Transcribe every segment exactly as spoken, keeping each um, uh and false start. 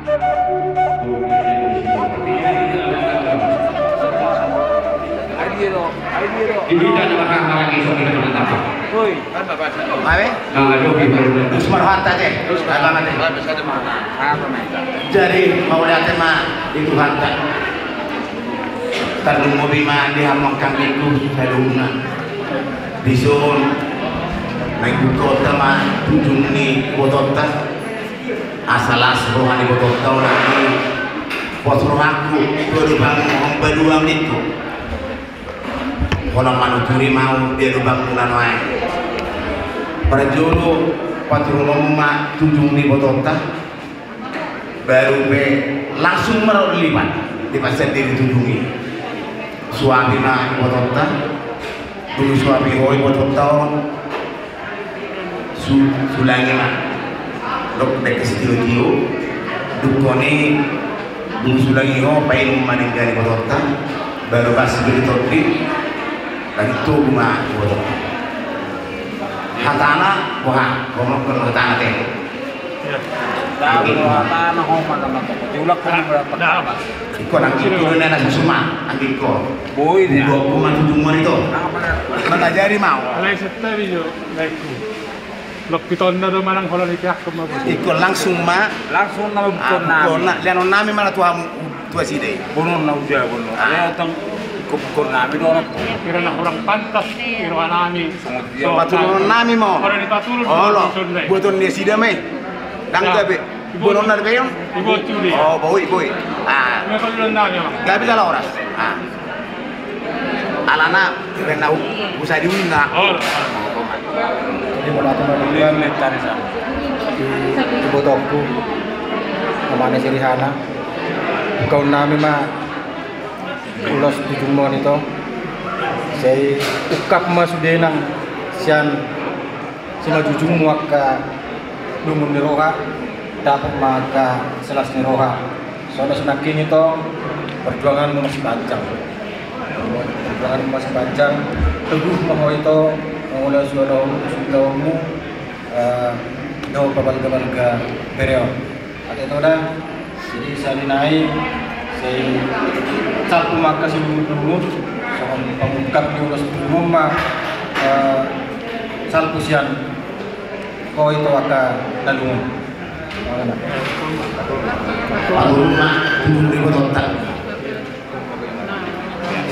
Jadi mauliate ma di Tuhanta. Tarlumobi ma di hamu angka amangku saluhutna. Dison naeng bukaonta ma tujung ni ibotonta. Asa las roha ni ibotonta on, nangkin pos rohangku tu adopangmu, hamu paduahon ningku. Holan manuturi ma ahu di adopangmuna nuaeng. Parjolo paturunonmu ma tujung ni ibotonta. Baru pe langsung ma ro lipat, lipat sandiri tujung i. Suapi ma ibotonta. Dung suapi ho ibotonta on, su-, sulangi ma. Dok dek sitio-tio. Dungkon i, dung sulangi ho, painum ma denggan ibotonta. Baru pas beli topi. Lagi togu ma ibotonta. Hatana, boha, ngomong ke hatana te. Ingkon nang ingkon na susuman, ingkon. Boi dia. Buat ku ma tujung moni to. Maka jadi mau. Alai setebi jo, laiku. Lok pitonna do manang holan ipiak ma bos. Ingkon langsung ma. Langsung nama bukan nami. Leanon nami mana tu hamu, tu asida i. Bonon na uja bonon. Alai tang ingkon bukan nami do. Kira na kurang pantas, kira nami. Paturunonnami ma on. Olo, buaton ni nasida ma i. Ndang gabe. Boanonna dope on? O, boi, boi. Gabe jala horas. Alana baen na husa di uninna. Jadi mauliate ma di ibotongku, amana si Rihana. Bukaonnami ma ulos tujung moni to. Sai ungkap ma sude nang sian simanjujungmu angka lungun ni roha, dapot ma angka silas ni roha. Songon na sinangkin i to, perjuanganmu masih panjang. Perjuanganmu masih panjang. Teguh ma ho ito mangula suanonmu, suanonmu. Dohot pabalgabalga bere on. Ate to da, jadi sahali nai sai salpu ma angka silungunlungun, songon pamungkap ni ulos tujung on ma, salpu sian ho ito angka na lungun. Paturun ma tujung ni ibotonta.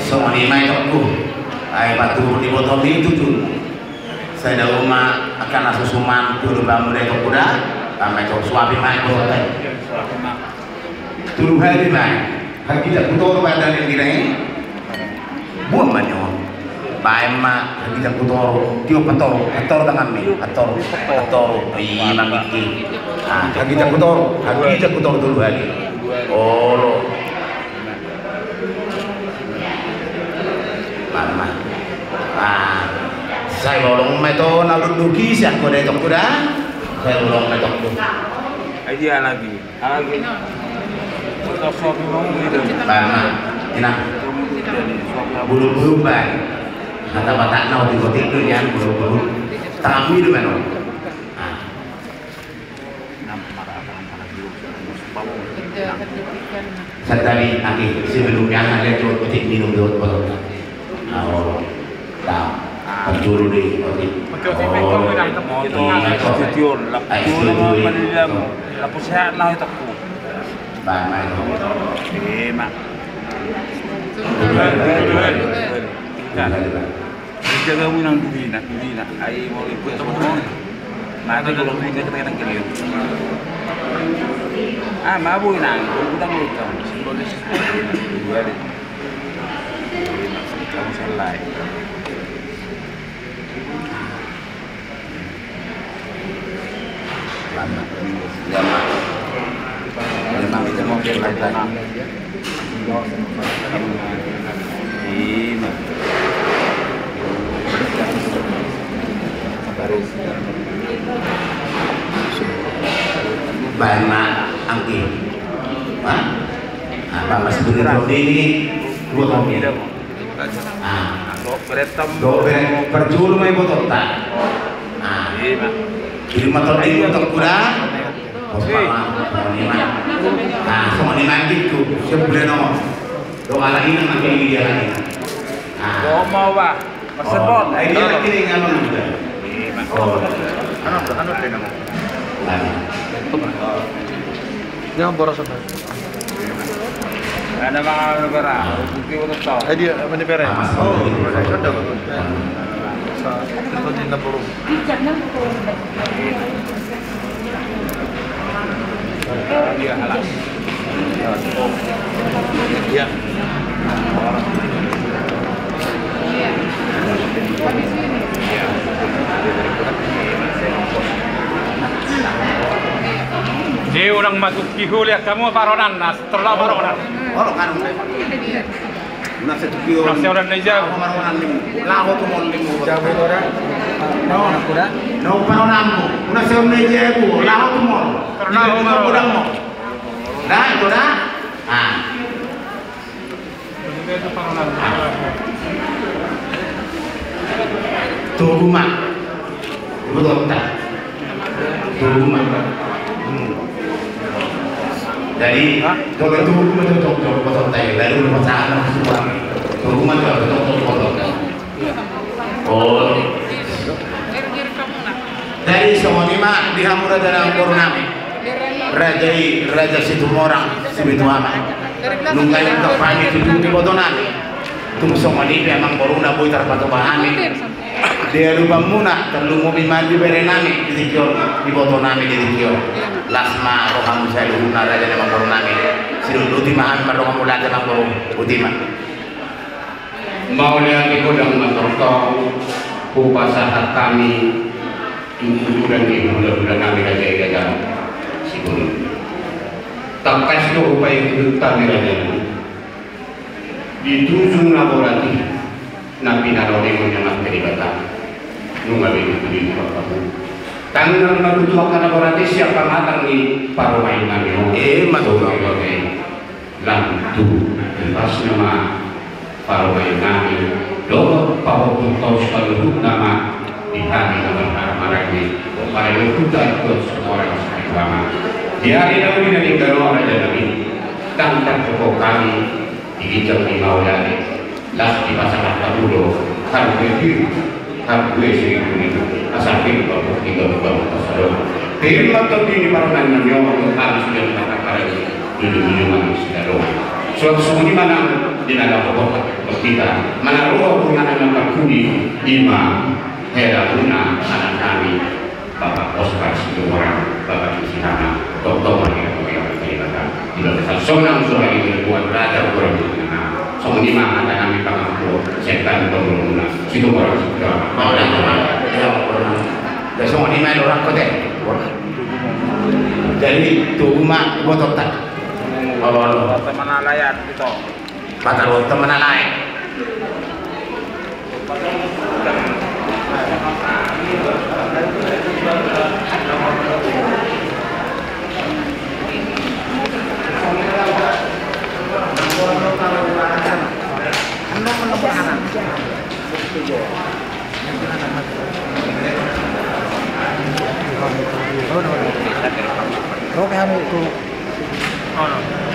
Songon i ma itongku, ai paturun ni ibotom i tujung. Sai dao ma angka na susuman tu adopangmu da itongku da. Tama itong, suapi ma ibotonta. Tolu hali ma. Hagijak hutoru badan yang dirahi. Buang ma nion. Baen ma hagijak hutoru. Tiop hutoru. Hutoru tanganmi. Hutoru. Hutoru. Ima miki. Hagijak hutoru. Hagijak hutoru tolu hali. Olo. Mama. Sai holong ma ito na udut duki sian ho da itongku da. Sai holong ma itongku. Ai dia lagi. Lagi. Mama. Ina. Bulu-bulu baen. Hata Batak na otik-otik do nian bulu-bulu. Tanganmi do meno. Santabi, aki, sebelumnya ada jual putih minum dulu, botol. Nah, oh, dah. Pencuru di, oke. Oh, iya, toh. Lapu sehat lah itu. Baik, baik. Iya, Mak. Betul, betul, betul. Jaga mu nang duri na, duri na. Ai mau ikut sama. Mati kalau kita kita kita kiri. Ah, mabuk nang, kita mau ikut. Dua deh. Kamu salah. Baen ma anggi. Hah? Apa masih begitu ini? Dua tahun ini. Ah. Dohot bere, parjolo ma ibotonta. Ah. Jadi ma tonding ibotonku da. Pos ma, pos ma. Ah, songon i ma anggikku, siap bulan on. Dong ala ini nanti di dia lagi. Ah. Bohong mau, Bah. Maksud, oh, Bon. Ai dia lagi nih nggak mau juga. Iya. Oh. Anu, anu, anu. Lagi. Jangan boros, Bah. Ada, Bang, anu, Bang. Bukti urut tau. Eh, dia, apa nih, Pere? Ah, Mas, oh, Bang. Sudah, Bang. Ya. Sa-, itu di enam puluh. Dia orang masuk kihul ya, kamu paronan, nas, terlalu paronan. Olo, kan. Unang setuju. Unang seorang na jabu. Laho tu mol lima. Jabu orang. Nau, nau, nau, paronan mu. Unang seorang na jabu. Laho tu mol. Laho tu mol. Nah, itu dah. Ah. Togu ma. Ibotonta. Togu ma. Hmm. Jadi, kalau togu ma, togu, togu, ibotonta ya. Lalu, masalah, togu ma, togu, togu, ibotonta. Oh. Jadi songon i ma di hamu raja nang boru nami. Raja i, Raja Situmorang, Sibitu Ama. Nunga iungkap hami tutu di iboto nami. Tung songon i pe amang boruna boi tarpatupa hami. Di adopan muna, tarlumobi ma di bere nami, di tingki on, di iboto nami di tingki on. Las ma rohamu saluhutna raja nang boru nami. Sidok boti ma hami mardongan muna raja nang boru, boti ma. Mauliate godang ma tongtong hupasahat hami tu uduran ni hulahula nami Raja i, Raja Sibunut. Tangkas do hupaihut hami raja nami. Di tujuh na borat i na pinarorehon ni Amanta Debata, nunga be tutu diungkap hamu. Tangiang ma tutu angka na borat i sian pamatang ni parumaen nami on. Eh, ima tutu. Lam tu, ipasna ma parumaen nami dohot pahompu saluhutna ma di hami na marhaha maranggi. Pahompu ta ikut semua orang sama. Di ari na uli na denggan on raja nami, ndang tarpungkap hami di ginjang ni mauliate. Las dipasahat hamu do harbue biru, harbue siribu-ribu, asa pir bangkok di gabu-gabu pasadongan. Pir ma tondi ni parumaen nami on, hami sudah mengatakan di ujung-ujung nami sudah doang. Suang sumuni manang di nada pokok kita, mana roh pun anak nang parkudi, ima hela guna anak nami. Bapak Oskar Situmorang, Bapak Isi Hama, tongtong ma hira tu Debata. Di bagasan sonang suara i, tuan raja, tuan raja. Songon i ma hata nami pangaku, setan pemulungna Situmorang Situmorang. Jadi songon i ma i orang kote. Jadi tu uma bototak. Teman alayan kita. Pataruhon teman na lain. Roke hami tu. Ono.